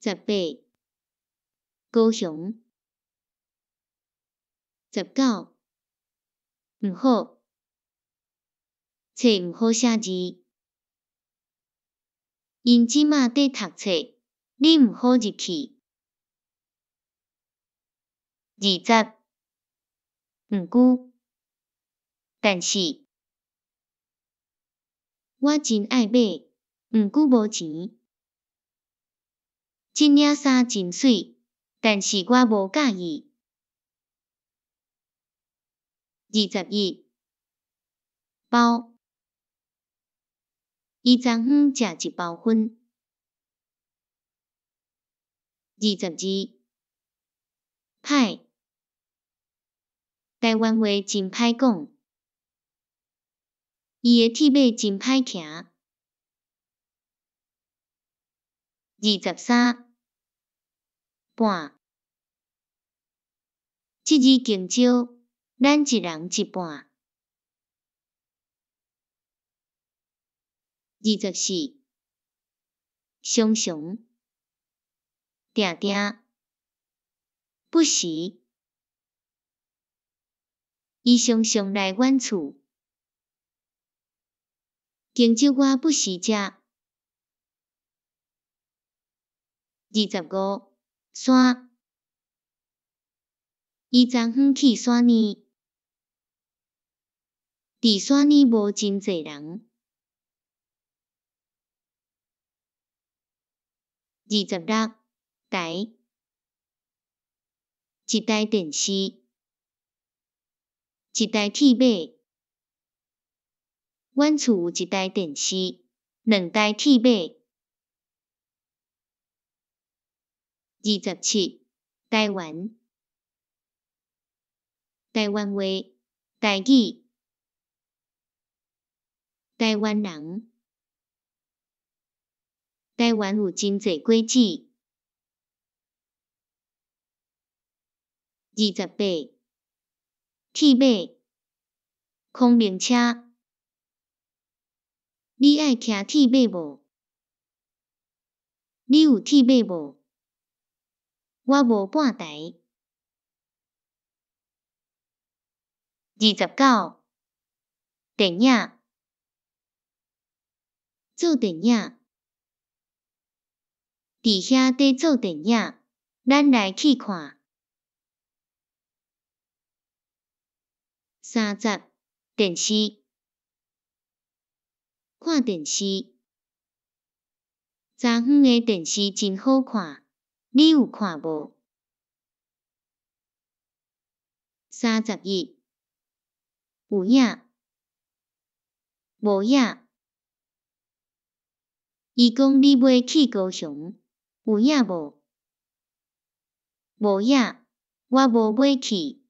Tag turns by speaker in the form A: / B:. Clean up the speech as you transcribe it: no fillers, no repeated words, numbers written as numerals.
A: 18，高雄。19，毋好，冊毋好寫字。𪜶這馬佇讀冊，你毋好入去。20，毋過，但是，我真愛買，毋過無錢。這領衫真媠，但是我無佮意。21，包，伊昨昏食一包薰。22，歹，台灣話真歹講。伊的鐵馬真歹騎。23，半，這支香蕉，咱一人一半。24，常常，定定，不時，伊常常來阮厝。香蕉我不時食。25，山，伊昨昏去山呢。佇山呢無真濟人。26，台，一台電視，一台鐵馬。阮厝有一台電視，兩台鐵馬。27，台灣，台灣話，台語，台灣人，台灣有真濟果子。28，鐵馬，孔明車，你愛騎鐵馬無？你有鐵馬無？我無半台。29，電影，做電影，佇遐佇做電影，咱來去看。30，電視，看電視。昨昏的電視真好看，你有看無？31，有影，無影。伊講你欲去高雄，有影無？無影，我無欲去。